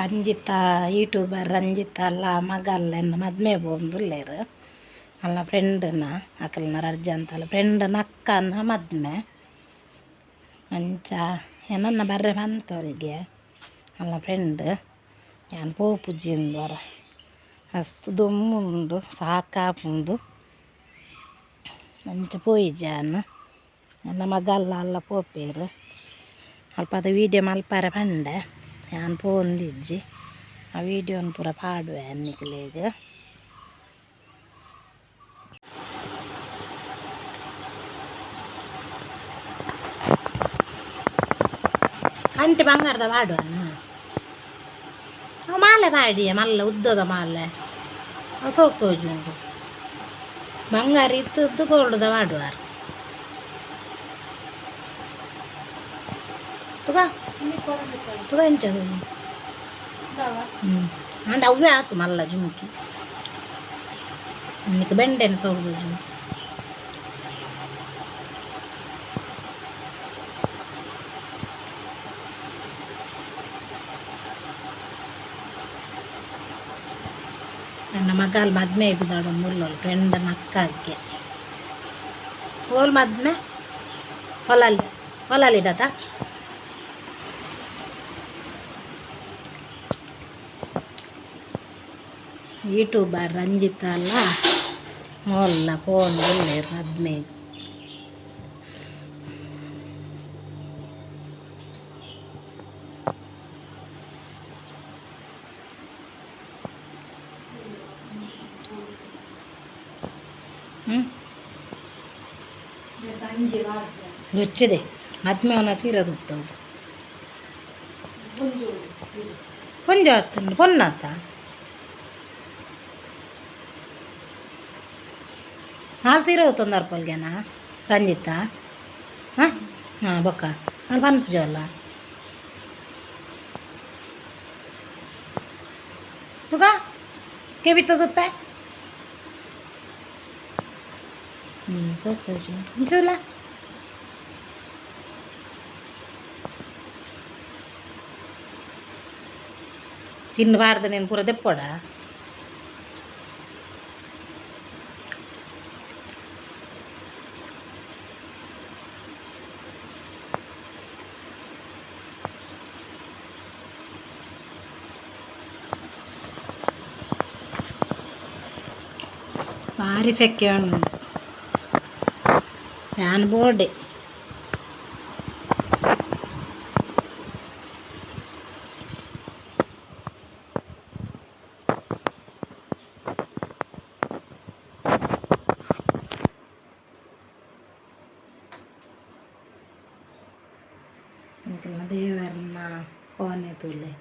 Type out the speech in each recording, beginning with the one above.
Ranjitha YouTuber Ranjitha ಅಲ್ಲ ಮಗಲ್ ಮದ್ಮೆ ಪೋವೊಂದುಲ್ಲೆರ್ ಅಲ್ನ ಫ್ರೆಂಡ್ನ ಅಕಲ್ನ ರಡ್ಡ್ ಜನತಲ ಫ್ರೆಂಡ್ನ ಅಕ್ಕನ ಮದ್ಮೆ. ಅಂಚ ಎನನ್ನ ಬರ್ರೆ ಪಂತೊಲ್ಗೆ ಅಲ್ನ ಫ್ರೆಂಡ್ ಯಾನ್ ಪೋಪುಜಿ ಒರ ಮಸ್ತ್ ದೊಂಬು ಉಂಡು ಸಾಕಾಪುಂಡು ಅಂಚ ಪೋಯಿಜಿ ಯಾನ್. ಎನ್ನ ಮಗಲ್ಲ ಅಲ್ಲ ಪೋಪೆರ್ ಅಲ್ಪದ ವೀಡಿಯೋ ಮಲ್ಪರೆ ಪಂಡೆ ಯಾನ್ ಪೋವೊಂದಿಜ್ಜಿ ಆ ವೀಡಿಯೋನ್ ಪೂರ ಪಾಡುವೆ ನಿಕ್ಲೆಗ್. ಕಂಟಿ ಬಂಗಾರದ ಪಾಡುವನ ಅವು ಮಾಲೆ ಪಾಡಿಯೆ ಮಲ್ಲ ಉದ್ದದ ಮಾಲೆ ಅವು ಸೋಕು ತೋಜುಂಡು ಬಂಗಾರ ಇತ್ತದ್ದು ಗೋಲ್ಡ್ದ ಪಾಡುವಾರ್ ತುಗ ತುಗ ಎಂಚ ಆಂಡ ಅವ್ವೇ ಆತು ಮಲ್ಲ ಜುಮ್ಕಿ ನಿಕ್ ಬೆಂಡೆನ್ ಸೋಕು ತೋಜುಂಡು. ನನ್ನ ಮಗಲ್ ಮದ್ಮೆ ಪಿದಾಡೊಂದುಲ್ಲೊಲು ಫ್ರೆಂಡ್ನ ಅಕ್ಕಗೆ ಓಲ್ ಮದ್ಮೆ ಹೊಲಲಿ ಹೊಲಲಿಡತ ಯೂಟ್ಯೂಬರ್ ರಂಜಿತಾ ಅಲ್ಲ ಮೊಲ್ಲ ಪೋವೊಂದುಲ್ಲೆರ್ ಮದ್ಮೆಗ್. ರುಚಿದೆ ಮದ್ಮೆ ಅವನ ಸೀರೆ ತುತ್ತವು ಪೊಂಜ ಆತುಂಡು ಪೊನ್ನಾತ ನಾಲ್ ಸೀರೆ ಉತ್ತೊಂದಾರ್ ಪೊಲ್ಗೆನಾ ರಂಜಿತಾ. ಹಾಂ ಹಾಂ ಬೊಕ್ಕ ಅಲ್ಲಿ ಪನ್ಪುಜಲ್ಲ ತುಗ ಕೆಬಿತ ತುಪ್ಪೆ ಹ್ಞೂ ಸೋಕು ತೋಜುಂಡು ತಿನ್ನಬಾರ್ದು ನೀನು ಪೂರ ದೆಪ್ಪೊಡ. ಭಾರಿ ಸೆಕೆ ಉಂಡು ಫ್ಯಾನ್ ಬೋರ್ಡೆ. ಎಂಕಲ್ನ ದೇವರ್ನ ಕೋನೆ ತೂಲೆ.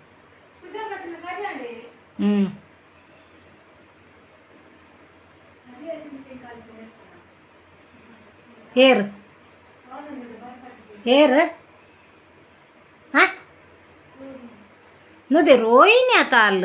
ಹ್ಞೂ ಏರ್ ಏರ್ ಹಾಂ ನುದೆ ರೋಹಿಣಿ ಆತ ಅಲ್ಲ.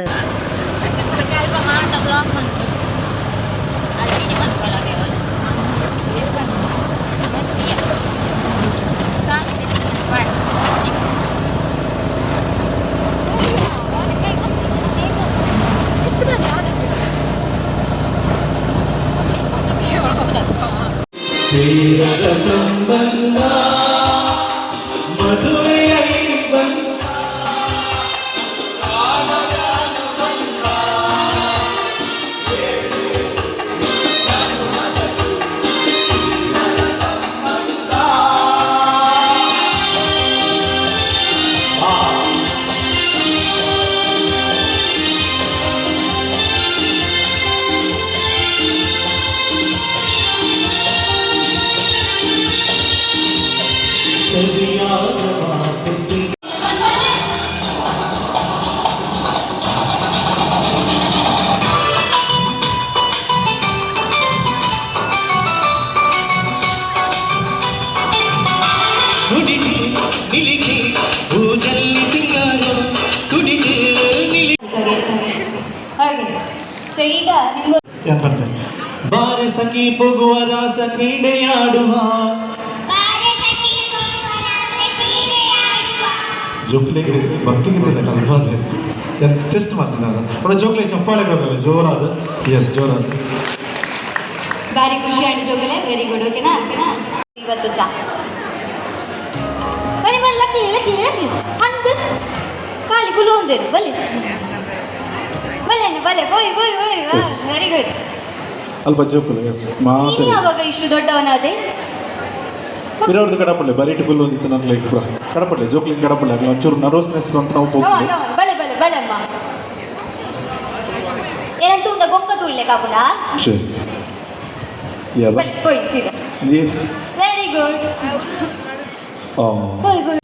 ತೀರದ ಸಂಬಂಧ ಮದುವೆಯ ಈ ಬಂಧ. ಸರಿಯಾದ ಮಾತು ಸಿಕ್ಕ. ನುಡಿಗೆ ನಿಲಿಗೆ ಹೂಜಲ್ಲಿ ಸಿಂಗಾರ ಕುಣಿಗೆ ನಿಲಿ. ಸರಿ ಸರಿ, ಹಾಗೆ. ಸೊ ಈಗ ನಿಮ್ಗೆ ಏನ್ ಬರ್ತೇನೆ. ಬಾರೆ ಸಖಿ ಪೊಗುವ ರಾಸ ಕ್ರೀಡೆಯಾಡುವ. ಜೋಕ್ಲೆಗ್ ಭಕ್ತಿಗೀತೆ ಕಲ್ಪಾದೆ. ಟೆಸ್ಟ್ ಮಾಡ್ತಿದ್ದಾರೆ. ಅವರ ಜೋಕ್ಲೆ ಚಪ್ಪಾಳೆ ಕೊರ್ತಾರೆ ಜೋರಾದ. ಎಸ್, ಜೋರಾದ. ಬಾರಿ ಖುಷಿ ಆಂಡ್ ಜೋಗಲೆ. ವೆರಿ ಗುಡ್, ಓಕೆನಾ? ಇವತ್ತು ಸಹ ಬರಿ ಬರಿ, ಲಕ್ಲಿ ಲಕ್ಲಿ ಲಕ್ಲಿ ಅಂದ್ ಖಾಲಿ ಕುಲು ಒಂದೇನು. ಬಲಿ ಬಲೆ ಅಣ್ಣ, ಬಲೆ ಬೋಯ್ ಬೋಯ್ ಬೋಯ್. Very good. ಅಲ್ಪ ಜೋಕುಲು, ಎಸ್. ನೀನು ಮಾತು ಯಾವಾಗ ಇಷ್ಟು ದೊಡ್ಡವನಾದೆ? ಪಿರವರ್ದು ಕಡಪಳ್ಳಿ ಬರೀಟು ಕುಲ್ಲು ಒಂದಿತ್ತು ನನ್ನ ಲೈಕ್ ಪೂರ ಕಡಪಳ್ಳಿ ಜೋಕ್ಲಿಂಗ್ ಕಡಪಳ್ಳಿ ಆಗಲಿ ಒಂಚೂರು ನರ್ವಸ್ನೆಸ್ ಅಂತ ನಾವು ನೋ ಹೋಗ್ತೀವಿ. ನೋ, ಬಲೆ ಬಲೆ ಬಲೆ ಅಮ್ಮ. ಏನಂತ ಉಂಡ ಗೊಂಕ ತೂರ್ಲೆ ಕಾಪುನ. ಸರಿ, ಯಾವ ಬಲೆ, ಪೋಯ್ ಸೀದಾ. ನೀರು. Very good. ಆ ಪೋಯ್ ಪೋಯ್.